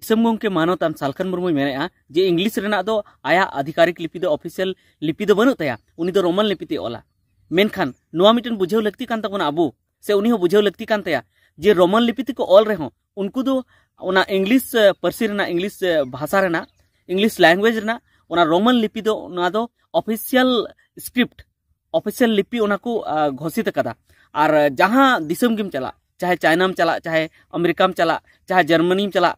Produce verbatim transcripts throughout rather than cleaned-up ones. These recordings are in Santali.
ᱫᱤᱥᱚᱢ ᱜᱚᱢᱠᱮ ᱢᱟᱱᱚᱛᱟᱱ ᱥᱟᱞᱠᱷᱟᱱ ᱢᱩᱨᱢᱩᱭ ᱢᱮᱱᱮᱫᱼᱟ ᱡᱮ ᱤᱝᱞᱤᱥ ᱨᱮᱱᱟᱜ ᱫᱚ ᱟᱭᱟᱜ ᱟᱫᱷᱤᱠᱟᱨᱤᱠ ᱞᱤᱯᱤ ᱫᱚ, ᱚᱯᱷᱤᱥᱤᱭᱟᱞ ᱞᱤᱯᱤ ᱫᱚ ᱵᱟᱹᱱᱩᱜ ᱛᱟᱭᱟ, ᱩᱱᱤ ᱫᱚ ᱨᱳᱢᱟᱱ ᱞᱤᱯᱤ ᱛᱮᱭ ᱚᱞᱟ᱾ ᱢᱮᱱᱠᱷᱟᱱ ᱱᱚᱣᱟ ᱢᱤᱫᱴᱮᱱ ᱵᱩᱡᱷᱟᱹᱣ ᱞᱟᱹᱠᱛᱤ ᱠᱟᱱ ᱛᱟᱵᱚᱱᱟ ᱟᱵᱚ, ᱥᱮ ᱩᱱᱤ ᱦᱚᱸ ᱵᱩᱡᱷᱟᱹᱣ ᱞᱟᱹᱠᱛᱤ ᱠᱟᱱ ᱛᱟᱭᱟ ᱡᱮ ᱨᱳᱢᱟᱱ ᱞᱤᱯᱤ ᱛᱮᱠᱚ ᱚᱞ ᱨᱮᱦᱚᱸ ᱩᱱᱠᱩ ᱫᱚ ᱚᱱᱟ ᱤᱝᱞᱤᱥ, ᱮ, ᱯᱟᱹᱨᱥᱤ ᱨᱮᱱᱟᱜ, ᱤᱝᱞᱤᱥ, ᱮ, ᱵᱷᱟᱥᱟ ᱨᱮᱱᱟᱜ, ᱤᱝᱞᱤᱥ ᱞᱮᱝᱜᱩᱭᱮᱡᱽ ᱨᱮᱱᱟᱜ ᱚᱱᱟ ᱨᱳᱢᱟᱱ ᱞᱤᱯᱤ ᱫᱚ, ᱱᱚᱣᱟ ᱫᱚ ᱚᱯᱷᱤᱥᱤᱭᱟᱞ ᱥᱠᱨᱤᱯᱴ, ᱚᱯᱷᱤᱥᱤᱭᱟᱞ ᱞᱤᱯᱤ ᱚᱱᱟ ᱠᱚ, ᱟ, ᱜᱷᱳᱥᱤᱛ ᱟᱠᱟᱫᱟ᱾ ᱟᱨ ᱡᱟᱦᱟᱸ ᱫᱤᱥᱚᱢ ᱜᱮᱢ ᱪᱟᱞᱟᱜ, ᱪᱟᱦᱮ ᱪᱟᱭᱱᱟᱢ ᱪᱟᱞᱟᱜ, ᱪᱟᱦᱮ ᱟᱢᱮᱨᱤᱠᱟᱢ ᱪᱟᱞᱟᱜ, ᱪᱟᱦᱮ ᱡᱟᱨᱢᱟᱱᱤᱢ ᱪᱟᱞᱟᱜ,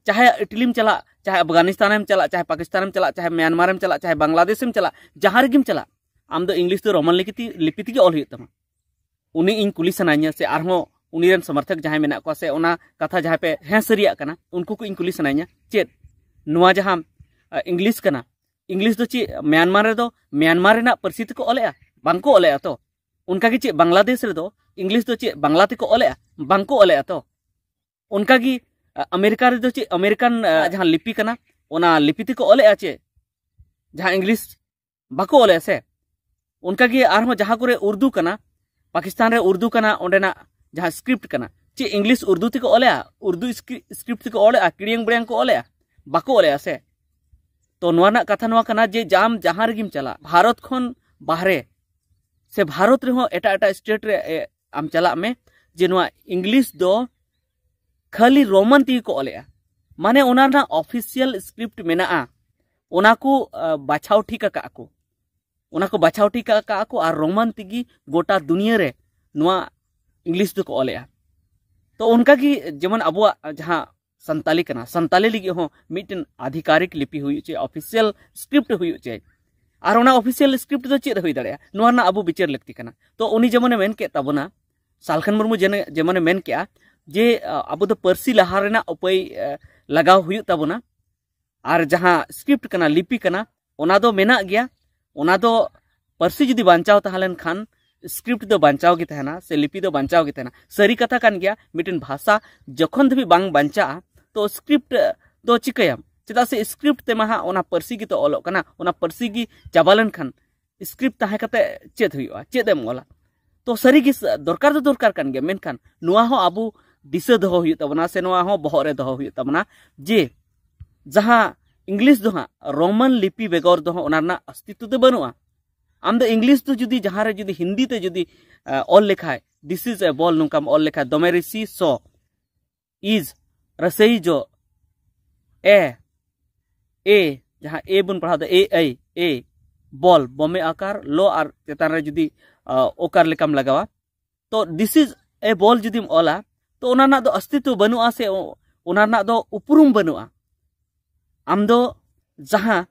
ᱪᱟᱦᱮ ᱤᱴᱞᱤᱢ ᱪᱟᱞᱟᱜ, ᱪᱟᱦᱮ ᱟᱯᱷᱜᱟᱱᱤᱥᱛᱟᱱᱮᱢ ᱪᱟᱞᱟᱜ, ᱪᱟᱦᱮ ᱯᱟᱠᱤᱥᱛᱟᱱᱮᱢ ᱪᱟᱞᱟᱜ, ᱪᱟᱦᱮ ᱢᱟᱭᱟᱱᱢᱟᱨᱮᱢ ᱪᱟᱞᱟᱜ, ᱪᱟᱦᱮ ᱵᱟᱝᱞᱟᱫᱮᱥᱮᱢ ᱪᱟᱞᱟᱜ, ᱡᱟᱦᱟᱸ ᱨᱮᱜᱮᱢ ᱪᱟᱞᱟᱜ, ᱟᱢ ᱫᱚ ᱤᱝᱞᱤᱥ ᱫᱚ ᱨᱳᱢᱟᱱ ᱞᱤᱯᱤ ᱛᱮ, ᱞᱤᱯᱤ ᱛᱮᱜᱮ ᱚᱞ ᱦᱩᱭᱩᱜ ᱛᱟᱢᱟ᱾ ᱩᱱᱤ ᱤᱧ ᱠᱩᱞᱤ ᱥᱟᱱᱟᱧᱟ, ᱥᱮ ᱟᱨᱦᱚᱸ ᱩᱱᱤ ᱨᱮᱱ ᱥᱚᱢᱚᱨᱛᱷᱚᱠ ᱡᱟᱦᱟᱸᱭ ᱢᱮᱱᱟᱜ ᱠᱚᱣᱟ, ᱥᱮ ᱚᱱᱟ ᱠᱟᱛᱷᱟ ᱡᱟᱦᱟᱸᱭ ᱯᱮ ᱦᱮᱸ ᱥᱟᱹᱨᱤᱭᱟᱜ ᱠᱟᱱᱟ, ᱩᱱᱠᱩ ᱠᱚ ᱤᱧ ᱠᱩᱞᱤ ᱥᱟᱱᱟᱧᱟ, ᱪᱮᱫ ᱱᱚᱣᱟ ᱡᱟᱦᱟᱸ, ᱟ, ᱤᱝᱞᱤᱥ ᱠᱟᱱᱟ, ᱤᱝᱞᱤᱥ ᱫᱚ ᱪᱮᱫ ᱢᱟᱭᱟᱱᱢᱟᱨ ᱨᱮᱫᱚ ᱢᱟᱭᱟᱱᱢᱟᱨ ᱨᱮᱱᱟᱜ ᱯᱟᱹᱨᱥᱤ ᱛᱮᱠᱚ ᱚᱞᱮᱜᱼᱟ? ᱵᱟᱝᱠᱚ ᱚᱞᱮᱜᱼᱟ ᱛᱚ᱾ ᱚᱱᱠᱟᱜᱮ ᱪᱮᱫ ᱵᱟᱝᱞᱟᱫᱮᱥ ᱨᱮᱫᱚ ᱤᱝᱞᱤᱥ ᱫᱚ ᱪᱮᱫ ᱵᱟᱝᱞᱟ ᱛᱮᱠᱚ ᱚᱞᱮᱜᱼᱟ? ᱵᱟᱝᱠᱚ ᱚᱞᱮᱜᱼᱟ ᱛᱚ᱾ ᱚᱱᱠᱟᱜᱮ, ᱟ, ᱟᱢᱮᱨᱤᱠᱟ ᱨᱮᱫᱚ ᱪᱮᱫ ᱟᱢᱮᱨᱤᱠᱟᱱ, ᱟ, ᱡᱟᱦᱟᱸ ᱞᱤᱯᱤ ᱠᱟᱱᱟ, ᱚᱱᱟ ᱞᱤᱯᱤ ᱛᱮᱠᱚ ᱚᱞᱮᱜᱼᱟ ᱪᱮ ᱡᱟᱦᱟᱸ ᱤᱝᱞᱤᱥ? ᱵᱟᱠᱚ ᱚᱞᱮᱜᱼᱟ ᱥᱮ᱾ ᱚᱱᱠᱟᱜᱮ ᱟᱨᱦᱚᱸ ᱡᱟᱦᱟᱸ ᱠᱚᱨᱮ ᱩᱨᱫᱩ ᱠᱟᱱᱟ, ᱯᱟᱠᱤᱥᱛᱟᱱ ᱨᱮ ᱩᱨᱫᱩ ᱠᱟᱱᱟ, ᱚᱸᱰᱮᱱᱟᱜ ᱡᱟᱦᱟᱸ ᱥᱠᱨᱤᱯᱴ ᱠᱟᱱᱟ, ᱪᱮᱫ ᱤᱝᱞᱤᱥ ᱩᱨᱫᱩ ᱛᱮᱠᱚ ᱚᱞᱮᱜᱼᱟ? ᱩᱨᱫᱩ ᱥᱠᱨᱤ-, ᱥᱠᱨᱤᱯᱴ ᱛᱮᱠᱚ ᱚᱞᱮᱜᱼᱟ? ᱠᱤᱲᱤᱭᱟᱝ ᱵᱤᱲᱤᱭᱟᱝ ᱠᱚ ᱚᱞᱮᱜᱼᱟ? ᱵᱟᱠᱚ ᱚᱞᱮᱜᱼᱟ ᱥᱮ᱾ ᱛᱚ ᱱᱚᱣᱟ ᱨᱮᱱᱟᱜ ᱠᱟᱛᱷᱟ ᱱᱚᱣᱟ ᱠᱟᱱᱟ ᱡᱮ ᱟᱢ ᱡᱟᱦᱟᱸ ᱨᱮᱜᱮᱢ ᱪᱟᱞᱟᱜ, ᱵᱷᱟᱨᱚᱛ ᱠᱷᱚᱱ ᱵᱟᱦᱨᱮ ᱥᱮ ᱵᱷᱟᱨᱚᱛ ᱨᱮᱦᱚᱸ ᱮᱴᱟᱜ ᱮᱴᱟᱜ ᱥᱴᱮᱴ ᱨᱮ, ᱮ, ᱟᱢ ᱪᱟᱞᱟᱜ ᱢᱮ, ᱡᱮ ᱱᱚᱣᱟ ᱤᱝᱞᱤᱥ ᱫᱚ ᱠᱷᱟᱹᱞᱤ ᱨᱳᱢᱟᱱ ᱛᱮᱜᱮ ᱠᱚ ᱚᱞᱮᱜᱼᱟ᱾ ᱢᱟᱱᱮ ᱚᱱᱟ ᱨᱮᱱᱟᱜ ᱚᱯᱷᱤᱥᱤᱭᱟᱞ ᱥᱠᱨᱤᱯᱴ ᱢᱮᱱᱟᱜᱼᱟ, ᱚᱱᱟ ᱠᱚ, ᱟ, ᱵᱟᱪᱷᱟᱣ ᱴᱷᱤᱠ ᱟᱠᱟᱫ ᱠᱚ, ᱚᱱᱟ ᱠᱚ ᱵᱟᱪᱷᱟᱣ ᱴᱷᱤᱠ ᱟᱠᱟᱫ ᱠᱚ, ᱟᱨ ᱨᱳᱢᱟᱱ ᱛᱮᱜᱮ ᱜᱚᱴᱟ ᱫᱩᱱᱤᱭᱟᱹ ᱨᱮ ᱱᱚᱣᱟ ᱤᱝᱞᱤᱥ ᱫᱚᱠᱚ ᱚᱞᱮᱜᱼᱟ᱾ ᱛᱚ ᱚᱱᱠᱟᱜᱮ ᱡᱮᱢᱚᱱ ᱟᱵᱚᱣᱟᱜ ᱡᱟᱦᱟᱸ ᱥᱟᱱᱛᱟᱞᱤ ᱠᱟᱱᱟ, ᱥᱟᱱᱛᱟᱞᱤ ᱞᱟᱹᱜᱤᱫ ᱦᱚᱸ ᱢᱤᱫᱴᱮᱱ ᱟᱫᱷᱤᱠᱟᱨᱤᱠ ᱞᱤᱯᱤ ᱦᱩᱭᱩᱜ ᱪᱟᱭ, ᱚᱯᱷᱤᱥᱤᱭᱟᱞ ᱥᱠᱨᱤᱯᱴ ᱦᱩᱭᱩᱜ ᱪᱟᱭ, ᱟᱨ ᱚᱱᱟ ᱚᱯᱷᱤᱥᱤᱭᱟᱞ ᱥᱠᱨᱤᱯᱴ ᱫᱚ ᱪᱮᱫ ᱦᱩᱭ ᱫᱟᱲᱮᱭᱟᱜᱼᱟ, ᱱᱚᱣᱟ ᱨᱮᱱᱟᱜ ᱟᱵᱚ ᱵᱤᱪᱟᱹᱨ ᱞᱟᱹᱠᱛᱤ ᱠᱟᱱᱟ᱾ ᱛᱚ ᱩᱱᱤ ᱡᱮᱢᱚᱱᱮ ᱢᱮᱱ ᱠᱮᱫ ᱛᱟᱵᱚᱱᱟ, ᱥᱟᱞᱠᱷᱟᱱ ᱢᱩᱨᱢᱩ ᱡᱮᱱ-, ᱡᱮᱢᱚᱱᱮ ᱢᱮᱱ ᱠᱮᱜᱼᱟ ᱡᱮ, ᱟ, ᱟᱵᱚ ᱫᱚ ᱯᱟᱹᱨᱥᱤ ᱞᱟᱦᱟ ᱨᱮᱱᱟᱜ ᱩᱯᱟᱹᱭ, ᱟ, ᱞᱟᱜᱟᱣ ᱦᱩᱭᱩᱜ ᱛᱟᱵᱚᱱᱟ᱾ ᱟᱨ ᱡᱟᱦᱟᱸ ᱥᱠᱨᱤᱯᱴ ᱠᱟᱱᱟ, ᱞᱤᱯᱤ ᱠᱟᱱᱟ, ᱚᱱᱟ ᱫᱚ ᱢᱮᱱᱟᱜ ᱜᱮᱭᱟ᱾ ᱚᱱᱟ ᱫᱚ ᱯᱟᱹᱨᱥᱤ ᱡᱩᱫᱤ ᱵᱟᱧᱪᱟᱣ ᱛᱟᱦᱮᱸ ᱞᱮᱱᱠᱷᱟᱱ ᱥᱠᱨᱤᱯᱴ ᱫᱚ ᱵᱟᱧᱪᱟᱣ ᱜᱮ ᱛᱟᱦᱮᱱᱟ, ᱥᱮ ᱞᱤᱯᱤ ᱫᱚ ᱵᱟᱧᱪᱟᱣ ᱜᱮ ᱛᱟᱦᱮᱱᱟ᱾ ᱥᱟᱹᱨᱤ ᱠᱟᱛᱷᱟ ᱠᱟᱱ ᱜᱮᱭᱟ, ᱢᱤᱫᱴᱮᱱ ᱵᱷᱟᱥᱟ ᱡᱚᱠᱷᱚᱱ ᱫᱷᱟᱹᱵᱤᱡ ᱵᱟᱝ ᱵᱟᱧᱪᱟᱜᱼᱟ, ᱛᱚ ᱥᱠᱨᱤᱯᱴ ᱫᱚ ᱪᱤᱠᱟᱹᱭᱟᱢ? ᱪᱮᱫᱟᱜ ᱥᱮ ᱥᱠᱨᱤᱯᱴ ᱛᱮᱢᱟ ᱦᱟᱸᱜ ᱚᱱᱟ ᱯᱟᱹᱨᱥᱤ ᱜᱮᱛᱚ ᱚᱞᱚᱜ ᱠᱟᱱᱟ, ᱚᱱᱟ ᱯᱟᱹᱨᱥᱤ ᱜᱮ ᱪᱟᱵᱟ ᱞᱮᱱᱠᱷᱟᱱ ᱥᱠᱨᱤᱯᱴ ᱛᱟᱦᱮᱸ ᱠᱟᱛᱮ ᱪᱮᱫ ᱦᱩᱭᱩᱜᱼᱟ? ᱪᱮᱫ ᱮᱢ ᱚᱞᱟ? ᱛᱚ ᱥᱟᱹᱨᱤ ᱜᱮ ᱥ-, ᱫᱚᱨᱠᱟᱨ ᱫᱚ ᱫᱚᱨᱠᱟᱨ ᱠᱟᱱ ᱜᱮᱭᱟ, ᱢᱮᱱᱠᱷᱟᱱ ᱱᱚᱣᱟ ᱦᱚᱸ ᱟᱵᱚ ᱫᱤᱥᱟᱹ ᱫᱚᱦᱚ ᱦᱩᱭᱩᱜ ᱛᱟᱵᱚᱱᱟ, ᱥᱮ ᱱᱚᱣᱟ ᱦᱚᱸ ᱵᱚᱦᱚᱜ ᱨᱮ ᱫᱚᱦᱚ ᱦᱩᱭᱩᱜ ᱛᱟᱵᱚᱱᱟ ᱡᱮ ᱡᱟᱦᱟᱸ ᱤᱝᱞᱤᱥ ᱫᱚ ᱦᱟᱸᱜ ᱨᱳᱢᱟᱱ ᱞᱤᱯᱤ ᱵᱮᱜᱚᱨ ᱫᱚ ᱦᱟᱸᱜ ᱚᱱᱟ ᱨᱮᱱᱟᱜ ᱚᱥᱛᱤᱛᱛᱚ ᱫᱚ ᱵᱟᱹᱱᱩᱜᱼᱟ᱾ ᱟᱢ ᱫᱚ ᱤᱝᱞᱤᱥ ᱫᱚ ᱡᱩᱫᱤ ᱡᱟᱦᱟᱸ ᱨᱮ ᱡᱩᱫᱤ ᱦᱤᱱᱫᱤ ᱛᱮ ᱡᱩᱫᱤ ᱚᱞ ᱞᱮᱠᱷᱟᱭ, this is a ball, ᱱᱚᱝᱠᱟᱢ ᱚᱞ ᱞᱮᱠᱷᱟᱭ, ᱫᱚᱢᱮ ᱨᱤᱥᱤ ᱥᱚ, is ᱨᱟᱹᱥᱟᱹᱭ ᱡᱚ, ᱮ, ᱮ, ᱡᱟᱦᱟᱸ ᱮ ᱵᱚᱱ ᱯᱟᱲᱦᱟᱣ ᱫᱟ, ᱮ ᱟᱭ, ᱮ, ᱵᱚᱞ, ᱵᱚᱢᱮ ᱟᱠᱟᱨ, ᱞᱚ ᱟᱨ ᱪᱮᱛᱟᱱ ᱨᱮ ᱡᱩᱫᱤ ᱚᱠᱟᱨ ᱞᱮᱠᱟᱢ ᱞᱟᱜᱟᱣᱟ, ᱛᱚ this is a ball ᱡᱩᱫᱤᱢ ᱚᱞᱟ, ᱛᱚ ᱚᱱᱟ ᱨᱮᱱᱟᱜ ᱫᱚ ᱚᱥᱛᱤᱛᱛᱚ ᱵᱟᱹᱱᱩᱜᱼᱟ, ᱥᱮ ᱚᱱᱟ ᱨᱮᱱᱟᱜ ᱫᱚ ᱩᱯᱨᱩᱢ ᱵᱟᱹᱱᱩᱜᱼᱟ᱾ ᱟᱢ ᱫᱚ ᱡᱟᱦᱟᱸ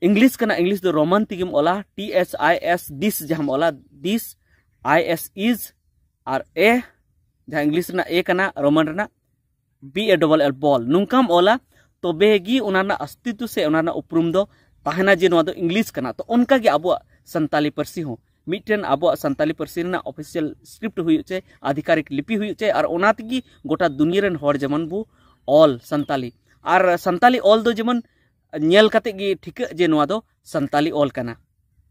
ᱤᱝᱞᱤᱥ ᱠᱟᱱᱟ, ᱤᱝᱞᱤᱥ ᱫᱚ ᱨᱳᱢᱟᱱ ᱛᱮᱜᱮᱢ ᱚᱞᱟ, T H I S, this ᱡᱟᱦᱟᱸᱢ ᱚᱞᱟ, ᱰᱤᱥ, ᱟᱭ ᱮᱥ ᱤᱡ, ᱟᱨ ᱮ, ᱡᱟᱦᱟᱸ ᱤᱝᱞᱤᱥ ᱨᱮᱱᱟᱜ ᱮ ᱠᱟᱱᱟ, ᱨᱳᱢᱟᱱ ᱨᱮᱱᱟᱜ ᱵᱤ ᱮ ᱰᱚᱵᱚᱞ ᱮᱞ, ᱵᱚᱞ, ᱱᱚᱝᱠᱟᱢ ᱚᱞᱟ, ᱛᱚᱵᱮ ᱜᱮ ᱚᱱᱟ ᱨᱮᱱᱟᱜ ᱚᱥᱛᱤᱛᱛᱚ ᱥᱮ ᱚᱱᱟ ᱨᱮᱱᱟᱜ ᱩᱯᱨᱩᱢ ᱫᱚ ᱛᱟᱦᱮᱱᱟ ᱡᱮ ᱱᱚᱣᱟ ᱫᱚ ᱤᱝᱞᱤᱥ ᱠᱟᱱᱟ᱾ ᱛᱚ ᱚᱱᱠᱟ ᱜᱮ ᱟᱵᱚᱣᱟᱜ ᱥᱟᱱᱛᱟᱞᱤ ᱯᱟᱹᱨᱥᱤ ᱦᱚᱸ ᱢᱤᱫᱴᱮᱱ ᱟᱵᱚᱣᱟᱜ ᱥᱟᱱᱛᱟᱞᱤ ᱯᱟᱹᱨᱥᱤ ᱨᱮᱱᱟᱜ ᱚᱯᱷᱤᱥᱤᱭᱟᱞ ᱥᱠᱨᱤᱯᱴ ᱦᱩᱭᱩᱜ ᱪᱟᱭ, ᱟᱫᱷᱤᱠᱟᱨᱤᱠ ᱞᱤᱯᱤ ᱦᱩᱭᱩᱜ ᱪᱟᱭ, ᱟᱨ ᱚᱱᱟ ᱛᱮᱜᱮ ᱜᱚᱴᱟ ᱫᱩᱱᱤᱭᱟᱹ ᱨᱮᱱ ᱦᱚᱲ ᱡᱮᱢᱚᱱ ᱵᱚ ᱚᱞ ᱥᱟᱱᱛᱟᱞᱤ᱾ ᱟᱨ ᱥᱟᱱᱛᱟᱞᱤ ᱚᱞ ᱫᱚ ᱡᱮᱢᱚᱱ ᱧᱮᱞ ᱠᱟᱛᱮ ᱜᱮ ᱴᱷᱤᱠᱟᱹᱜ ᱡᱮ ᱱᱚᱣᱟ ᱫᱚ ᱥᱟᱱᱛᱟᱞᱤ ᱚᱞ ᱠᱟᱱᱟ᱾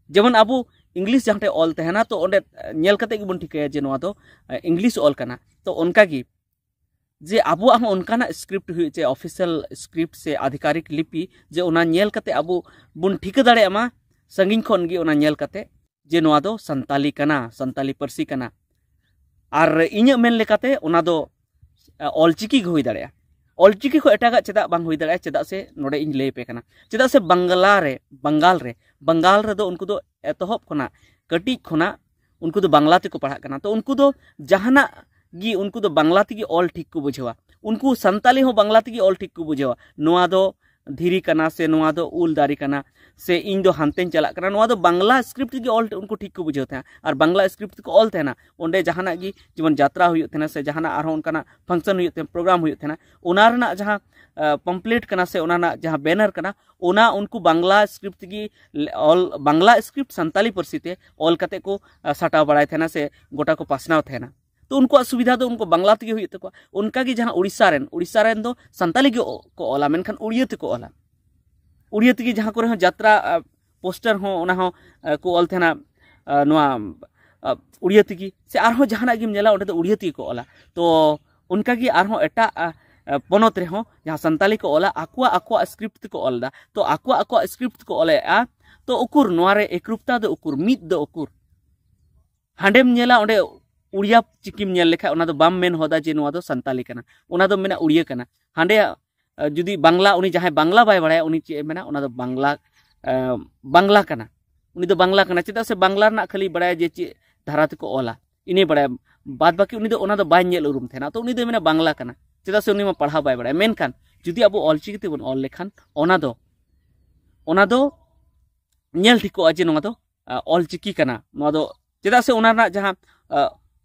ᱡᱮᱢᱚᱱ ᱟᱵᱚ ᱤᱝᱞᱤᱥ ᱡᱟᱦᱟᱸ ᱴᱷᱮᱡ ᱚᱞ ᱛᱟᱦᱮᱱᱟ, ᱛᱚ ᱚᱸᱰᱮ ᱧᱮᱞ ᱠᱟᱛᱮ ᱜᱮᱵᱚᱱ ᱴᱷᱤᱠᱟᱹᱭᱟ ᱡᱮ ᱱᱚᱣᱟ ᱫᱚ ᱤᱝᱞᱤᱥ ᱚᱞ ᱠᱟᱱᱟ᱾ ᱛᱚ ᱚᱱᱠᱟ ᱜᱮ ᱡᱮ ᱟᱵᱚᱣᱟᱜ ᱦᱚᱸ ᱚᱱᱠᱟᱱᱟᱜ ᱥᱠᱨᱤᱯᱴ ᱦᱩᱭᱩᱜ ᱪᱟᱭ, ᱚᱯᱷᱤᱥᱤᱭᱟᱞ ᱥᱠᱨᱤᱯᱴ ᱥᱮ ᱟᱫᱷᱤᱠᱟᱨᱤᱠ ᱞᱤᱯᱤ, ᱡᱮ ᱚᱱᱟ ᱧᱮᱞ ᱠᱟᱛᱮ ᱟᱵᱚ ᱵᱚᱱ ᱴᱷᱤᱠᱟᱹ ᱫᱟᱲᱮᱭᱟᱜ ᱢᱟ ᱥᱟᱺᱜᱤᱧ ᱠᱷᱚᱱ ᱜᱮ ᱚᱱᱟ ᱧᱮᱞ ᱠᱟᱛᱮ ᱡᱮ ᱱᱚᱣᱟ ᱫᱚ ᱥᱟᱱᱛᱟᱞᱤ ᱠᱟᱱᱟ, ᱥᱟᱱᱛᱟᱞᱤ ᱯᱟᱹᱨᱥᱤ ᱠᱟᱱᱟ᱾ ᱟᱨ ᱤᱧᱟᱹᱜ ᱢᱮᱱ ᱞᱮᱠᱟᱛᱮ ᱚᱱᱟ ᱫᱚ ᱚᱞᱪᱤᱠᱤ ᱜᱮ ᱦᱩᱭ ᱫᱟᱲᱮᱭᱟᱜᱼᱟ᱾ ᱚᱞᱪᱤᱠᱤ ᱠᱷᱚᱱ ᱮᱴᱟᱜᱟᱜ ᱪᱮᱫᱟᱜ ᱵᱟᱝ ᱦᱩᱭ ᱫᱟᱲᱮᱭᱟᱜᱼᱟ? ᱪᱮᱫᱟᱜ ᱥᱮ ᱱᱚᱰᱮ ᱤᱧ ᱞᱟᱹᱭ ᱟᱯᱮ ᱠᱟᱱᱟ, ᱪᱮᱫᱟᱜ ᱥᱮ ᱵᱟᱝᱞᱟ ᱨᱮ, ᱵᱟᱝᱜᱟᱞ ᱨᱮ, ᱵᱟᱝᱜᱟᱞ ᱨᱮᱫᱚ ᱩᱱᱠᱩ ᱫᱚ ᱮᱛᱚᱦᱚᱵ ᱠᱷᱚᱱᱟᱜ, ᱠᱟᱹᱴᱤᱡ ᱠᱷᱚᱱᱟᱜ ᱩᱱᱠᱩ ᱫᱚ ᱵᱟᱝᱞᱟ ᱛᱮᱠᱚ ᱯᱟᱲᱦᱟᱜ ᱠᱟᱱᱟ᱾ ᱛᱚ ᱩᱱᱠᱩ ᱫᱚ ᱡᱟᱦᱟᱱᱟᱜ ᱜᱮ ᱩᱱᱠᱩ ᱫᱚ ᱵᱟᱝᱞᱟ ᱛᱮᱜᱮ ᱚᱞ ᱴᱷᱤᱠ ᱠᱚ ᱵᱩᱡᱷᱟᱹᱣᱟ᱾ ᱩᱱᱠᱩ ᱥᱟᱱᱛᱟᱞᱤ ᱦᱚᱸ ᱵᱟᱝᱞᱟ ᱛᱮᱜᱮ ᱚᱞ ᱴᱷᱤᱠ ᱠᱚ ᱵᱩᱡᱷᱟᱹᱣᱟ᱾ ᱱᱚᱣᱟ ᱫᱚ ᱫᱷᱤᱨᱤ ᱠᱟᱱᱟ ᱥᱮ ᱱᱚᱣᱟ ᱫᱚ ᱩᱞ ᱫᱟᱨᱮ ᱠᱟᱱᱟ ᱥᱮ ᱤᱧ ᱫᱚ ᱦᱟᱱᱛᱮᱧ ᱪᱟᱞᱟᱜ ᱠᱟᱱᱟ, ᱱᱚᱣᱟ ᱫᱚ ᱵᱟᱝᱞᱟ ᱥᱠᱨᱤᱯᱴ ᱛᱮᱜᱮ ᱚᱞ ᱩᱱᱠᱩ ᱴᱷᱤᱠ ᱠᱚ ᱵᱩᱡᱷᱟᱹᱣ ᱛᱟᱦᱮᱸᱱᱟ᱾ ᱟᱨ ᱵᱟᱝᱞᱟ ᱥᱠᱨᱤᱯᱴ ᱛᱮᱠᱚ ᱚᱞ ᱛᱟᱦᱮᱸᱱᱟ᱾ ᱚᱸᱰᱮ ᱡᱟᱦᱟᱱᱟᱜ ᱜᱮ ᱡᱮᱢᱚᱱ ᱡᱟᱛᱨᱟ ᱦᱩᱭᱩᱜ ᱛᱟᱦᱮᱸᱱᱟ ᱥᱮ ᱡᱟᱦᱟᱱᱟᱜ ᱟᱨᱦᱚᱸ ᱚᱱᱠᱟᱱᱟᱜ ᱯᱷᱟᱝᱥᱚᱱ ᱦᱩᱭᱩᱜ ᱛᱟᱦᱮᱸᱱᱟ, ᱯᱨᱳᱜᱨᱟᱢ ᱦᱩᱭᱩᱜ ᱛᱟᱦᱮᱸᱱᱟ, ᱚᱱᱟ ᱨᱮᱱᱟᱜ ᱡᱟᱦᱟᱸ ᱯᱟᱢᱯᱞᱮᱴ ᱠᱟᱱᱟ ᱥᱮ ᱚᱱᱟ ᱨᱮᱱᱟᱜ ᱡᱟᱦᱟᱸ ᱵᱮᱱᱟᱨ ᱠᱟᱱᱟ, ᱚᱱᱟ ᱩᱱᱠᱩ ᱵᱟᱝᱞᱟ ᱥᱠᱨᱤᱯᱴ ᱛᱮᱜᱮ ᱚᱞ, ᱵᱟᱝᱞᱟ ᱥᱠᱨᱤᱯᱴ ᱥᱟᱱᱛᱟᱞᱤ ᱯᱟᱹᱨᱥᱤ ᱛᱮ ᱚᱞ ᱠᱟᱛᱮ ᱠᱚ ᱥᱟᱴᱟᱣ ᱵᱟᱲᱟᱭ ᱛᱟᱦᱮᱸᱱᱟ ᱥᱮ ᱜᱚᱴᱟ ᱠᱚ ᱯᱟᱥᱱᱟᱣ ᱛᱟᱦᱮᱸᱱᱟ᱾ ᱛᱚ ᱩᱱᱠᱩᱣᱟᱜ ᱥᱩᱵᱤᱫᱷᱟ ᱫᱚ ᱩᱱᱠᱩ ᱵᱟᱝᱞᱟ ᱛᱮᱜᱮ ᱦᱩᱭᱩᱜ ᱛᱟᱠᱚᱣᱟ᱾ ᱚᱱᱠᱟᱜᱮ ᱡᱟᱦᱟᱸ ᱩᱲᱤᱥᱥᱟ ᱨᱮᱱ, ᱩᱲᱤᱥᱥᱟ ᱨᱮᱱ ᱫᱚ ᱥᱟᱱᱛᱟᱞᱤ ᱜᱮ ᱚ-, ᱠᱚ ᱚᱞᱟ, ᱢᱮᱱᱠᱷᱟᱱ ᱩᱲᱤᱭᱟᱹ ᱛᱮᱠᱚ ᱚᱞᱟ᱾ ᱩᱲᱤᱭᱟᱹ ᱛᱮᱜᱮ ᱡᱟᱦᱟᱸ ᱠᱚᱨᱮ ᱦᱚᱸ ᱡᱟᱛᱨᱟ, ᱟ, ᱯᱳᱥᱴᱟᱨ ᱦᱚᱸ ᱚᱱᱟ ᱦᱚᱸ, ᱟ, ᱠᱚ ᱚᱞ ᱛᱟᱦᱮᱸᱱᱟ, ᱟ, ᱱᱚᱣᱟ ᱩᱲᱤᱭᱟᱹ ᱛᱮᱜᱮ, ᱥᱮ ᱟᱨᱦᱚᱸ ᱡᱟᱦᱟᱱᱟᱜ ᱜᱮᱢ ᱧᱮᱞᱟ, ᱚᱸᱰᱮ ᱫᱚ ᱩᱲᱤᱭᱟᱹ ᱛᱮᱜᱮ ᱠᱚ ᱚᱞᱟ᱾ ᱛᱚ ᱚᱱᱠᱟᱜᱮ ᱟᱨᱦᱚᱸ ᱮᱴᱟᱜ ᱯᱚᱱᱚᱛ ᱨᱮᱦᱚᱸ ᱡᱟᱦᱟᱸ ᱥᱟᱱᱛᱟᱞᱤ ᱠᱚ ᱚᱞᱟ, ᱟᱠᱚᱣᱟᱜ ᱟᱠᱚᱣᱟᱜ ᱥᱠᱨᱤᱯᱴ ᱛᱮᱠᱚ ᱚᱞ ᱮᱫᱟ᱾ ᱛᱚ ᱟᱠᱚᱣᱟᱜ ᱟᱠᱚᱣᱟᱜ ᱥᱠᱨᱤᱯᱴ ᱛᱮᱠᱚ ᱚᱞᱮᱫᱼᱟ᱾ ᱛᱚ ᱩᱠᱩᱨ ᱱᱚᱣᱟ ᱨᱮ ᱮᱠᱨᱩᱯᱛᱟ ᱫᱚ ᱩᱠᱩᱨ, ᱢᱤᱫ ᱫᱚ ᱩᱠᱩᱨ? ᱦᱟᱸᱰᱮᱢ ᱧᱮᱞᱟ, ᱚᱸᱰᱮ ᱩᱲᱤᱭᱟ ᱪᱤᱠᱤᱢ ᱧᱮᱞ ᱞᱮᱠᱷᱟᱡ ᱚᱱᱟ ᱫᱚ ᱵᱟᱢ ᱢᱮᱱ ᱦᱚᱫᱟ ᱡᱮ ᱱᱚᱣᱟ ᱫᱚ ᱥᱟᱱᱛᱟᱞᱤ ᱠᱟᱱᱟ, ᱚᱱᱟ ᱫᱚ ᱢᱮᱱᱟ ᱩᱲᱤᱭᱟ ᱠᱟᱱᱟ᱾ ᱦᱟᱸᱰᱮ ᱡᱩᱫᱤ ᱵᱟᱝᱞᱟ, ᱩᱱᱤ ᱡᱟᱦᱟᱸᱭ ᱵᱟᱝᱞᱟ ᱵᱟᱭ ᱵᱟᱲᱟᱭᱟ, ᱩᱱᱤ ᱪᱮᱫ ᱮ ᱢᱮᱱᱟ? ᱚᱱᱟ ᱫᱚ ᱵᱟᱝᱞᱟ ᱵᱟᱝᱞᱟ ᱠᱟᱱᱟ᱾ ᱩᱱᱤ ᱫᱚ ᱵᱟᱝᱞᱟ ᱠᱟᱱᱟ, ᱪᱮᱫᱟᱜ ᱥᱮ ᱵᱟᱝᱞᱟ ᱨᱮᱱᱟᱜ ᱠᱷᱟᱹᱞᱤ ᱵᱟᱲᱟᱭᱟ ᱡᱮ ᱪᱮᱫ ᱫᱷᱟᱨᱟ ᱛᱮᱠᱚ ᱚᱞᱟ, ᱤᱱᱟᱹ ᱵᱟᱲᱟᱭᱟ᱾ ᱵᱟᱫ ᱵᱟᱹᱠᱤ ᱩᱱᱤ ᱫᱚ ᱚᱱᱟ ᱫᱚ ᱵᱟᱭ ᱧᱮᱞ ᱩᱨᱩᱢ ᱛᱟᱦᱮᱱᱟ, ᱛᱚ ᱩᱱᱤ ᱫᱚᱭ ᱢᱮᱱᱟ ᱵᱟᱝᱞᱟ ᱠᱟᱱᱟ, ᱪᱮᱫᱟᱜ ᱥᱮ ᱩᱱᱤ ᱢᱟ ᱯᱟᱲᱦᱟᱣ ᱵᱟᱭ ᱵᱟᱲᱟᱭᱟ᱾ ᱢᱮᱱᱠᱷᱟᱱ ᱡᱩᱫᱤ ᱟᱵᱚ ᱚᱞᱪᱤᱠᱤ ᱛᱮᱵᱚᱱ ᱚᱞ ᱞᱮᱠᱷᱟᱱ, ᱚᱱᱟ ᱫᱚ ᱚᱱᱟ ᱫᱚ ᱧᱮᱞ ᱴᱷᱤᱠᱚᱜᱼᱟ ᱡᱮ ᱱᱚᱣᱟ ᱫᱚ ᱚᱞᱪᱤᱠᱤ ᱠᱟᱱᱟ᱾ ᱱᱚᱣᱟ ᱫᱚ ᱪᱮᱫᱟᱜ ᱥᱮ ᱚᱱᱟ ᱨᱮᱱᱟᱜ ᱡᱟᱦᱟᱸ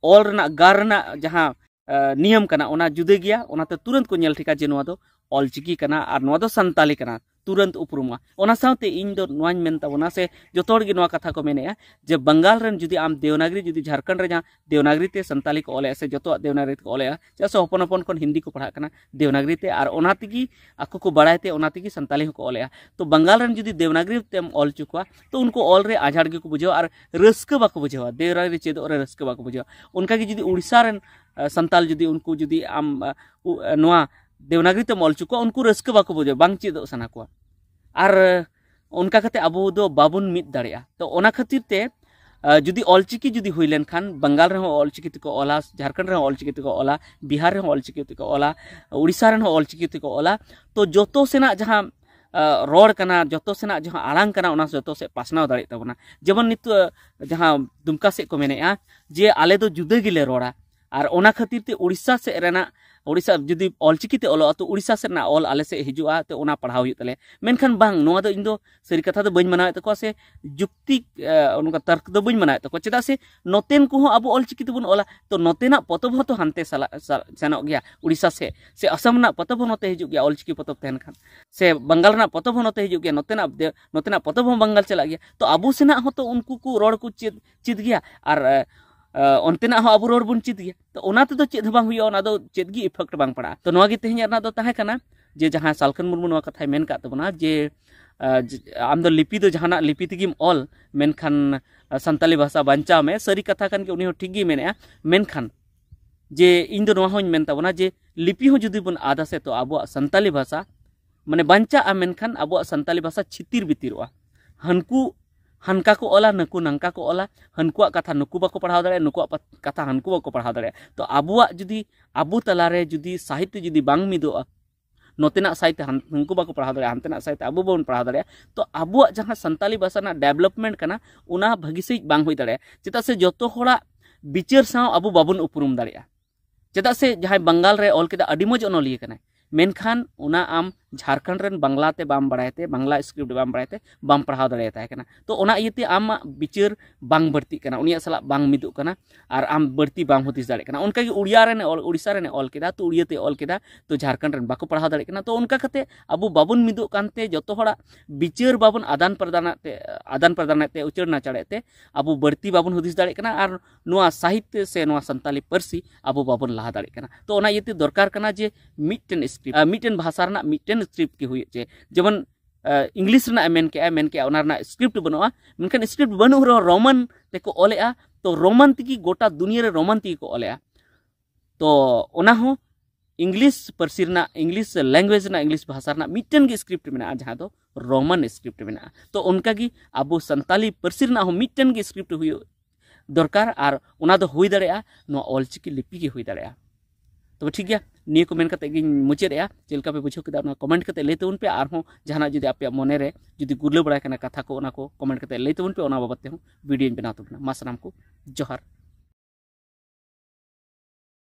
ᱚᱞ ᱨᱮᱱᱟᱜ ᱜᱟᱨ ᱨᱮᱱᱟᱜ ᱡᱟᱦᱟᱸ ᱱᱤᱭᱚᱢ ᱠᱟᱱᱟ, ᱚᱱᱟ ᱡᱩᱫᱟᱹ ᱜᱮᱭᱟ᱾ ᱚᱱᱟᱛᱮ ᱛᱩᱨᱟᱹᱱᱛ ᱠᱚ ᱧᱮᱞ ᱴᱷᱤᱠᱟ ᱡᱮ ᱱᱚᱣᱟ ᱫᱚ ᱚᱞᱪᱤᱠᱤ ᱠᱟᱱᱟ ᱟᱨ ᱱᱚᱣᱟ ᱫᱚ ᱥᱟᱱᱛᱟᱞᱤ ᱠᱟᱱᱟ, ᱛᱩᱨᱟᱹᱱᱛ ᱩᱯᱨᱩᱢᱚᱜᱼᱟ᱾ ᱚᱱᱟ ᱥᱟᱶᱛᱮ ᱤᱧ ᱫᱚ ᱱᱚᱣᱟᱧ ᱢᱮᱱ ᱛᱟᱵᱚᱱᱟ, ᱥᱮ ᱡᱚᱛᱚ ᱦᱚᱲ ᱜᱮ ᱱᱚᱣᱟ ᱠᱟᱛᱷᱟ ᱠᱚ ᱢᱮᱱᱮᱫᱼᱟ, ᱡᱮ ᱵᱟᱝᱜᱟᱞ ᱨᱮᱱ ᱡᱩᱫᱤ ᱟᱢ ᱫᱮᱣᱱᱟᱜᱽᱨᱤ, ᱡᱩᱫᱤ ᱡᱷᱟᱲᱠᱷᱚᱸᱰ ᱨᱮ ᱡᱟᱦᱟᱸ ᱫᱮᱣᱱᱟᱜᱽᱨᱤ ᱛᱮ ᱥᱟᱱᱛᱟᱞᱤ ᱠᱚ ᱚᱞᱮᱫᱼᱟ, ᱥᱮ ᱡᱚᱛᱚᱣᱟᱜ ᱫᱮᱣᱱᱟᱜᱽᱨᱤ ᱛᱮᱠᱚ ᱚᱞᱮᱫᱼᱟ, ᱪᱮᱫᱟᱜ ᱥᱮ ᱦᱚᱯᱚᱱ ᱦᱚᱯᱚᱱ ᱠᱷᱚᱱ ᱦᱤᱱᱫᱤ ᱠᱚ ᱯᱟᱲᱦᱟᱜ ᱠᱟᱱᱟ ᱫᱮᱣᱱᱟᱜᱽᱨᱤ ᱛᱮ, ᱟᱨ ᱚᱱᱟ ᱛᱮᱜᱮ ᱟᱠᱚ ᱠᱚ ᱵᱟᱲᱟᱭ ᱛᱮ ᱚᱱᱟ ᱛᱮᱜᱮ ᱥᱟᱱᱛᱟᱞᱤ ᱦᱚᱸᱠᱚ ᱚᱞᱮᱫᱼᱟ᱾ ᱛᱚ ᱵᱟᱝᱜᱟᱞ ᱨᱮᱱ ᱡᱩᱫᱤ ᱫᱮᱣᱱᱟᱜᱽᱨᱤ ᱛᱮᱢ ᱚᱞ ᱦᱚᱪᱚ ᱠᱚᱣᱟ, ᱛᱚ ᱩᱱᱠᱩ ᱚᱞ ᱨᱮ ᱟᱡᱷᱟᱲ ᱜᱮᱠᱚ ᱵᱩᱡᱷᱟᱹᱣᱟ ᱟᱨ ᱨᱟᱹᱥᱠᱟᱹ ᱵᱟᱠᱚ ᱵᱩᱡᱷᱟᱹᱣᱟ, ᱫᱮᱣᱱᱟᱜᱽᱨᱤ ᱪᱮᱫᱚᱜ ᱨᱮ ᱨᱟᱹᱥᱠᱟᱹ ᱵᱟᱠᱚ ᱵᱩᱡᱷᱟᱹᱣᱟ᱾ ᱚᱱᱠᱟᱜᱮ ᱡᱩᱫᱤ ᱩᱲᱤᱥᱥᱟ ᱨᱮᱱ ᱥᱟᱱᱛᱟᱞ ᱡᱩᱫᱤ ᱩᱱᱠᱩ ᱡᱩᱫᱤ ᱟᱢ ᱱᱚᱣᱟ ᱫᱮᱣᱱᱟᱜᱽᱨᱤ ᱛᱮᱢ ᱚᱞ ᱦᱚᱪᱚ ᱠᱚᱣᱟ, ᱩᱱᱠᱩ ᱨᱟᱹᱥᱠᱟᱹ ᱵᱟᱠᱚ ᱵᱩᱡᱷᱟᱹᱣᱟ, ᱵᱟᱝ ᱪᱮᱫᱚᱜ ᱥᱟᱱᱟ ᱠᱚᱣᱟ᱾ ᱟᱨ ᱚᱱᱠᱟ ᱠᱟᱛᱮ ᱟᱵᱚ ᱫᱚ ᱵᱟᱵᱚᱱ ᱢᱤᱫ ᱫᱟᱲᱮᱭᱟᱜᱼᱟ᱾ ᱛᱚ ᱚᱱᱟ ᱠᱷᱟᱹᱛᱤᱨ ᱛᱮ ᱡᱩᱫᱤ ᱚᱞᱪᱤᱠᱤ ᱡᱩᱫᱤ ᱦᱩᱭ ᱞᱮᱱᱠᱷᱟᱱ, ᱵᱟᱝᱜᱟᱞ ᱨᱮᱦᱚᱸ ᱚᱞᱪᱤᱠᱤ ᱛᱮᱠᱚ ᱚᱞᱟ, ᱡᱷᱟᱲᱠᱷᱚᱸᱰ ᱨᱮᱦᱚᱸ ᱚᱞᱪᱤᱠᱤ ᱛᱮᱠᱚ ᱚᱞᱟ, ᱵᱤᱦᱟᱨ ᱨᱮᱦᱚᱸ ᱚᱞᱪᱤᱠᱤ ᱛᱮᱠᱚ ᱚᱞᱟ, ᱩᱲᱤᱥᱥᱟ ᱨᱮᱦᱚᱸ ᱚᱞᱪᱤᱠᱤ ᱛᱮᱠᱚ ᱚᱞᱟ, ᱛᱚ ᱡᱚᱛᱚ ᱥᱮᱱᱟᱜ ᱡᱟᱦᱟᱸ ᱨᱚᱲ ᱠᱟᱱᱟ, ᱡᱚᱛᱚ ᱥᱮᱱᱟᱜ ᱡᱟᱦᱟᱸ ᱟᱲᱟᱝ ᱠᱟᱱᱟ, ᱚᱱᱟ ᱡᱚᱛᱚ ᱥᱮᱫ ᱯᱟᱥᱱᱟᱣ ᱫᱟᱲᱮᱭᱟᱜ ᱛᱟᱵᱚᱱᱟ᱾ ᱡᱮᱢᱚᱱ ᱱᱤᱛᱚᱜ ᱡᱟᱦᱟᱸ ᱫᱩᱢᱠᱟ ᱥᱮᱫ ᱠᱚ ᱢᱮᱱᱮᱫᱼᱟ ᱡᱮ ᱟᱞᱮ ᱫᱚ ᱡᱩᱫᱟᱹ ᱜᱮᱞᱮ ᱨᱚᱲᱟ, ᱟᱨ ᱚᱱᱟ ᱠᱷᱟᱹᱛᱤᱨ ᱛᱮ ᱩᱲᱤᱥᱥᱟ ᱥᱮᱫ ᱨᱮᱱᱟᱜ, ᱩᱲᱤᱥᱥᱟ ᱡᱩᱫᱤ ᱚᱞᱪᱤᱠᱤ ᱛᱮ ᱚᱞᱚᱜᱼᱟ, ᱛᱚ ᱩᱲᱤᱥᱥᱟ ᱥᱮᱫ ᱨᱮᱱᱟᱜ ᱚᱞ ᱟᱞᱮ ᱥᱮᱫ ᱦᱤᱡᱩᱜᱼᱟ, ᱛᱚ ᱚᱱᱟ ᱯᱟᱲᱦᱟᱣ ᱦᱩᱭᱩᱜ ᱛᱟᱞᱮᱭᱟ᱾ ᱢᱮᱱᱠᱷᱟᱱ ᱵᱟᱝ, ᱱᱚᱣᱟ ᱫᱚ ᱤᱧ ᱫᱚ ᱥᱟᱹᱨᱤ ᱠᱟᱛᱷᱟ ᱫᱚ ᱵᱟᱹᱧ ᱢᱟᱱᱟᱣᱮᱫ ᱛᱟᱠᱚᱣᱟ, ᱥᱮ ᱡᱩᱠᱛᱤ ᱱᱚᱝᱠᱟ ᱛᱟᱨᱠ ᱫᱚ ᱵᱟᱹᱧ ᱢᱟᱱᱟᱣᱮᱫ ᱛᱟᱠᱚᱣᱟ᱾ ᱪᱮᱫᱟᱜ ᱥᱮ ᱱᱚᱛᱮᱱ ᱠᱚᱦᱚᱸ ᱟᱵᱚ ᱚᱞᱪᱤᱠᱤ ᱛᱮᱵᱚᱱ ᱚᱞᱟ, ᱛᱚ ᱱᱚᱛᱮᱱᱟᱜ ᱯᱚᱛᱚᱵ ᱦᱚᱸᱛᱚ ᱦᱟᱱᱛᱮ ᱥᱟᱞᱟᱜ ᱥᱮᱱᱚᱜ ᱜᱮᱭᱟ ᱩᱲᱤᱥᱥᱟ ᱥᱮᱫ, ᱥᱮ ᱟᱥᱟᱢ ᱨᱮᱱᱟᱜ ᱯᱚᱛᱚᱵ ᱦᱚᱸ ᱱᱚᱛᱮ ᱦᱤᱡᱩᱜ ᱜᱮᱭᱟ ᱚᱞᱪᱤᱠᱤ ᱯᱚᱛᱚᱵ ᱛᱟᱦᱮᱱ ᱠᱷᱟᱱ, ᱥᱮ ᱵᱟᱝᱜᱟᱞ ᱨᱮᱱᱟᱜ ᱯᱚᱛᱚᱵ ᱦᱚᱸ ᱱᱚᱛᱮ ᱦᱤᱡᱩᱜ ᱜᱮᱭᱟ, ᱱᱚᱛᱮᱱᱟᱜ ᱱᱚᱛᱮᱱᱟᱜ ᱯᱚᱛᱚᱵ ᱦᱚᱸ ᱵᱟᱝᱜᱟᱞ ᱪᱟᱞᱟᱜ ᱜᱮᱭᱟ᱾ ᱛᱚ ᱟᱵᱚ ᱥᱮᱱᱟᱜ ᱦᱚᱸᱛᱚ ᱩᱱᱠᱩ ᱠᱚ ᱨᱚᱲ ᱠᱚ ᱪᱮᱫ ᱪᱮᱫ ᱜᱮᱭᱟ, ᱟᱨ ᱚᱱᱛᱮᱱᱟᱜ ᱦᱚᱸ ᱟᱵᱚ ᱨᱚᱲ ᱵᱚᱱ ᱪᱮᱫ ᱜᱮᱭᱟ᱾ ᱛᱚ ᱚᱱᱟ ᱛᱮᱫᱚ ᱪᱮᱫ ᱦᱚᱸ ᱵᱟᱝ ᱦᱩᱭᱩᱜᱼᱟ, ᱚᱱᱟ ᱫᱚ ᱪᱮᱫ ᱜᱮ ᱤᱯᱷᱮᱠᱴ ᱵᱟᱝ ᱯᱟᱲᱟᱜᱼᱟ᱾ ᱛᱚ ᱱᱚᱣᱟ ᱜᱮ ᱛᱮᱦᱮᱧᱟᱜ ᱨᱮᱱᱟᱜ ᱫᱚ ᱛᱟᱦᱮᱸ ᱠᱟᱱᱟ, ᱡᱮ ᱡᱟᱦᱟᱸ ᱥᱟᱞᱠᱷᱟᱱ ᱢᱩᱨᱢᱩ ᱱᱚᱣᱟ ᱠᱟᱛᱷᱟᱭ ᱢᱮᱱ ᱠᱟᱜ ᱛᱟᱵᱚᱱᱟ ᱡᱮ ᱟᱢ ᱫᱚ ᱞᱤᱯᱤ ᱫᱚ ᱡᱟᱦᱟᱱᱟᱜ ᱞᱤᱯᱤ ᱛᱮᱜᱮᱢ ᱚᱞ, ᱢᱮᱱᱠᱷᱟᱱ ᱥᱟᱱᱛᱟᱞᱤ ᱵᱷᱟᱥᱟ ᱵᱟᱧᱪᱟᱣ ᱢᱮ᱾ ᱥᱟᱹᱨᱤ ᱠᱟᱛᱷᱟ ᱠᱟᱱ ᱜᱮ, ᱩᱱᱤ ᱦᱚᱸ ᱴᱷᱤᱠ ᱜᱮᱭ ᱢᱮᱱᱮᱫᱼᱟ᱾ ᱢᱮᱱᱠᱷᱟᱱ ᱡᱮ ᱤᱧ ᱫᱚ ᱱᱚᱣᱟ ᱦᱚᱸᱧ ᱢᱮᱱ ᱛᱟᱵᱚᱱᱟ ᱡᱮ ᱞᱤᱯᱤ ᱦᱚᱸ ᱡᱩᱫᱤ ᱵᱚᱱ ᱟᱫᱟ ᱥᱮ, ᱛᱚ ᱟᱵᱚᱣᱟᱜ ᱥᱟᱱᱛᱟᱞᱤ ᱵᱷᱟᱥᱟ ᱢᱟᱱᱮ ᱵᱟᱧᱪᱟᱜᱼᱟ, ᱢᱮᱱᱠᱷᱟᱱ ᱟᱵᱚᱣᱟᱜ ᱥᱟᱱᱛᱟᱞᱤ ᱵᱷᱟᱥᱟ ᱪᱷᱤᱛᱤᱨ ᱵᱤᱛᱤᱨᱚᱜᱼᱟ᱾ ᱦᱟᱱᱠᱩ ᱦᱟᱱᱠᱟ ᱠᱚ ᱚᱞᱟ, ᱱᱟᱹᱠᱩ ᱱᱟᱝᱠᱟ ᱠᱚ ᱚᱞᱟ, ᱦᱟᱱᱠᱩᱣᱟᱜ ᱠᱟᱛᱷᱟ ᱱᱩᱠᱩ ᱵᱟᱠᱚ ᱯᱟᱲᱦᱟᱣ ᱫᱟᱲᱮᱭᱟᱜᱼᱟ, ᱱᱩᱠᱩᱣᱟᱜ ᱯᱟᱛ- ᱠᱟᱛᱷᱟ ᱦᱟᱱᱠᱩ ᱵᱟᱠᱚ ᱯᱟᱲᱦᱟᱣ ᱫᱟᱲᱮᱭᱟᱜᱼᱟ᱾ ᱛᱚ ᱟᱵᱚᱣᱟᱜ ᱡᱩᱫᱤ, ᱟᱵᱚ ᱛᱟᱞᱟᱨᱮ ᱡᱩᱫᱤ ᱥᱟᱦᱤᱛᱛᱚ ᱡᱩᱫᱤ ᱵᱟᱝ ᱢᱤᱫᱚᱜᱼᱟ, ᱱᱚᱛᱮᱱᱟᱜ ᱥᱟᱭᱤᱰ ᱛᱮ ᱦᱟᱱ- ᱦᱟᱱᱠᱩ ᱵᱟᱠᱚ ᱯᱟᱲᱦᱟᱣ ᱫᱟᱲᱮᱭᱟᱜᱼᱟ, ᱦᱟᱱᱛᱮᱱᱟᱜ ᱥᱟᱭᱤᱰ ᱛᱮ ᱟᱵᱚ ᱵᱟᱵᱚᱱ ᱯᱟᱲᱦᱟᱣ ᱫᱟᱲᱮᱭᱟᱜᱼᱟ, ᱛᱚ ᱟᱵᱚᱣᱟᱜ ᱡᱟᱦᱟᱸ ᱥᱟᱱᱛᱟᱞᱤ ᱵᱷᱟᱥᱟ ᱨᱮᱱᱟᱜ ᱰᱮᱵᱷᱞᱚᱯᱢᱮᱱᱴ ᱠᱟᱱᱟ, ᱚᱱᱟ ᱵᱷᱟᱹᱜᱤ ᱥᱟᱺᱦᱤᱡ ᱵᱟᱝ ᱦᱩᱭ ᱫᱟᱲᱮᱭᱟᱜᱼᱟ᱾ ᱪᱮᱫᱟᱜ ᱥᱮ ᱡᱚᱛᱚ ᱦᱚᱲᱟᱜ ᱵᱤᱪᱟᱹᱨ ᱥᱟᱶ ᱟᱵᱚ ᱵᱟᱵᱚᱱ ᱩᱯᱨᱩᱢ ᱫᱟᱲᱮᱭᱟᱜᱼᱟ᱾ ᱪᱮᱫᱟᱜ ᱥᱮ ᱡᱟᱦᱟᱸᱭ ᱵᱟᱝᱜᱟᱞ ᱨᱮ ᱚᱞ ᱠᱮᱫᱟ, ᱟᱹᱰᱤ ᱢᱚᱡᱽ ᱚᱱᱚᱞᱤᱭᱟᱹ ᱠᱟᱱᱟᱭ, ᱢᱮᱱᱠᱷᱟᱱ ᱚᱱᱟ ᱟᱢ ᱡᱷᱟᱲᱠᱷᱚᱸᱰ ᱨᱮᱱ ᱵᱟᱝᱞᱟ ᱛᱮ ᱵᱟᱢ ᱵᱟᱲᱟᱭ ᱛᱮ, ᱵᱟᱝᱞᱟ ᱥᱠᱨᱤᱯᱴ ᱵᱟᱢ ᱵᱟᱲᱟᱭ ᱛᱮ ᱵᱟᱢ ᱯᱟᱲᱦᱟᱣ ᱫᱟᱲᱮᱭᱟᱛᱟᱭ ᱠᱟᱱᱟ᱾ ᱛᱚ ᱚᱱᱟ ᱤᱭᱟᱹᱛᱮ ᱟᱢᱟᱜ ᱵᱤᱪᱟᱹᱨ ᱵᱟᱝ ᱵᱟᱹᱲᱛᱤᱜ ᱠᱟᱱᱟ, ᱩᱱᱤᱭᱟᱜ ᱥᱟᱞᱟᱜ ᱵᱟᱝ ᱢᱤᱫᱚᱜ ᱠᱟᱱᱟ, ᱟᱨ ᱟᱢ ᱵᱟᱹᱲᱛᱤ ᱵᱟᱝ ᱦᱩᱫᱤᱥ ᱫᱟᱲᱮᱭᱟᱜ ᱠᱟᱱᱟ᱾ ᱚᱱᱠᱟᱜᱮ ᱩᱲᱤᱭᱟ ᱨᱮᱱ ᱚᱞ, ᱩᱲᱤᱥᱥᱟ ᱨᱮᱱ ᱚᱞ ᱠᱮᱫᱟ, ᱛᱚ ᱩᱲᱤᱭᱟ ᱛᱮ ᱚᱞ ᱠᱮᱫᱟ, ᱛᱚ ᱡᱷᱟᱲᱠᱷᱚᱸᱰ ᱨᱮᱱ ᱵᱟᱠᱚ ᱯᱟᱲᱦᱟᱣ ᱫᱟᱲᱮᱭᱟᱜ ᱠᱟᱱᱟ᱾ ᱛᱚ ᱚᱱᱠᱟ ᱠᱟᱛᱮ ᱟᱵᱚ ᱵᱟᱵᱚᱱ ᱢᱤᱫᱚᱜ ᱠᱟᱱᱛᱮ ᱡᱚᱛᱚ ᱦᱚᱲᱟᱜ ᱵᱤᱪᱟᱹᱨ ᱵᱟᱵᱚᱱ ᱟᱫᱟᱱ ᱯᱨᱚᱫᱟᱱᱮᱫ ᱛᱮ, ᱟᱫᱟᱱ ᱯᱨᱚᱫᱟᱱᱮᱫ ᱛᱮ, ᱩᱪᱟᱹᱲ ᱱᱟᱪᱟᱲᱮᱫ ᱛᱮ ᱟᱵᱚ ᱵᱟᱹᱲᱛᱤ ᱵᱟᱵᱚᱱ ᱦᱩᱫᱤᱥ ᱫᱟᱲᱮᱭᱟᱜ ᱠᱟᱱᱟ, ᱟᱨ ᱱᱚᱣᱟ ᱥᱟᱦᱤᱛᱛᱚ ᱥᱮ ᱱᱚᱣᱟ ᱥᱟᱱᱛᱟᱞᱤ ᱯᱟᱹᱨᱥᱤ ᱟᱵᱚ ᱵᱟᱵᱚᱱ ᱞᱟᱦᱟ ᱫᱟᱲᱮᱭᱟᱜ ᱠᱟᱱᱟ᱾ ᱛᱚ ᱚᱱᱟ ᱤᱭᱟᱹᱛᱮ ᱫᱚᱨᱠᱟᱨ ᱠᱟᱱᱟ ᱡᱮ ᱢᱤᱫᱴᱮᱱ ᱥᱠᱨᱤᱯᱴ, ᱟᱨ ᱢᱤᱫᱴᱮᱱ ᱵᱷᱟᱥᱟ ᱨᱮᱱᱟᱜ ᱢᱤᱫᱴᱮᱱ ᱥᱠᱨᱤᱯᱴ ᱜᱮ ᱦᱩᱭᱩᱜ ᱪᱮ᱾ ᱡᱮᱢᱚᱱ ᱤᱝᱞᱤᱥ ᱨᱮᱱᱟᱜ ᱮ ᱢᱮᱱ ᱠᱮᱜᱼᱟ, ᱢᱮᱱ ᱠᱮᱜᱼᱟ ᱚᱱᱟ ᱨᱮᱱᱟᱜ ᱥᱠᱨᱤᱯᱴ ᱵᱟᱹᱱᱩᱜᱼᱟ, ᱢᱮᱱᱠᱷᱟᱱ ᱥᱠᱨᱤᱯᱴ ᱵᱟᱹᱱᱩᱜ ᱨᱮᱦᱚᱸ ᱨᱳᱢᱟᱱ ᱛᱮᱠᱚ ᱚᱞᱮᱜᱼᱟ, ᱛᱚ ᱨᱳᱢᱟᱱ ᱛᱮᱜᱮ ᱜᱚᱴᱟ ᱫᱩᱱᱤᱭᱟᱹ ᱨᱮ ᱨᱳᱢᱟᱱ ᱛᱮᱜᱮ ᱠᱚ ᱚᱞᱮᱜᱼᱟ᱾ ᱛᱚ ᱚᱱᱟ ᱦᱚᱸ ᱤᱝᱞᱤᱥ ᱯᱟᱹᱨᱥᱤ ᱨᱮᱱᱟᱜ, ᱤᱝᱞᱤᱥ ᱞᱮᱝᱜᱩᱭᱮᱡᱽ ᱨᱮᱱᱟᱜ, ᱤᱝᱞᱤᱥ ᱵᱷᱟᱥᱟ ᱨᱮᱱᱟᱜ ᱢᱤᱫᱴᱮᱱ ᱜᱮ ᱥᱠᱨᱤᱯᱴ ᱢᱮᱱᱟᱜᱼᱟ, ᱡᱟᱦᱟᱸ ᱫᱚ ᱨᱳᱢᱟᱱ ᱥᱠᱨᱤᱯᱴ ᱢᱮᱱᱟᱜᱼᱟ᱾ ᱛᱚ ᱚᱱᱠᱟᱜᱮ ᱟᱵᱚ ᱥᱟᱱᱛᱟᱞᱤ ᱯᱟᱹᱨᱥᱤ ᱨᱮᱱᱟᱜ ᱦᱚᱸ ᱢᱤᱫᱴᱮᱱ ᱜᱮ ᱥᱠᱨᱤᱯᱴ ᱦᱩᱭᱩᱜ ᱫᱚᱨᱠᱟᱨ, ᱟᱨ ᱚᱱᱟ ᱫᱚ ᱦᱩᱭ ᱫᱟᱲᱮᱭᱟᱜᱼᱟ ᱱᱚᱣᱟ ᱚᱞᱪᱤᱠᱤ ᱞᱤᱯᱤ ᱜᱮ ᱦᱩᱭ ᱫᱟᱲᱮᱭᱟᱜᱼᱟ᱾ ᱛᱚᱵᱮ ᱴᱷᱤᱠ ᱜᱮᱭᱟ, ᱱᱤᱭᱟᱹ ᱠᱚ ᱢᱮᱱ ᱠᱟᱛᱮ ᱜᱤᱧ ᱢᱩᱪᱟᱹᱫᱮᱜᱼᱟ᱾ ᱪᱮᱫ ᱞᱮᱠᱟ ᱯᱮ ᱵᱩᱡᱷᱟᱹᱣ ᱠᱮᱫᱟ, ᱚᱱᱟ ᱠᱚᱢᱮᱱᱴ ᱠᱟᱛᱮ ᱞᱟᱹᱭ ᱛᱟᱵᱚᱱ ᱯᱮ᱾ ᱟᱨᱦᱚᱸ ᱡᱟᱦᱟᱱᱟᱜ ᱡᱩᱫᱤ ᱟᱯᱮᱭᱟᱜ ᱢᱚᱱᱮ ᱨᱮ ᱡᱩᱫᱤ ᱜᱩᱨᱞᱟᱹ ᱵᱟᱲᱟᱭ ᱠᱟᱱᱟ ᱠᱟᱛᱷᱟ ᱠᱚ, ᱚᱱᱟ ᱠᱚ ᱠᱚᱢᱮᱱᱴ ᱠᱟᱛᱮ ᱞᱟᱹᱭ ᱛᱟᱵᱚᱱ ᱯᱮ, ᱚᱱᱟ ᱵᱟᱵᱚᱫ ᱛᱮᱦᱚᱸ ᱵᱷᱤᱰᱤᱭᱳᱧ ᱵᱮᱱᱟᱣ ᱛᱟᱵᱚᱱᱟ᱾ ᱢᱟ ᱥᱟᱱᱟᱢ ᱠᱚ ᱡᱚᱦᱟᱨ᱾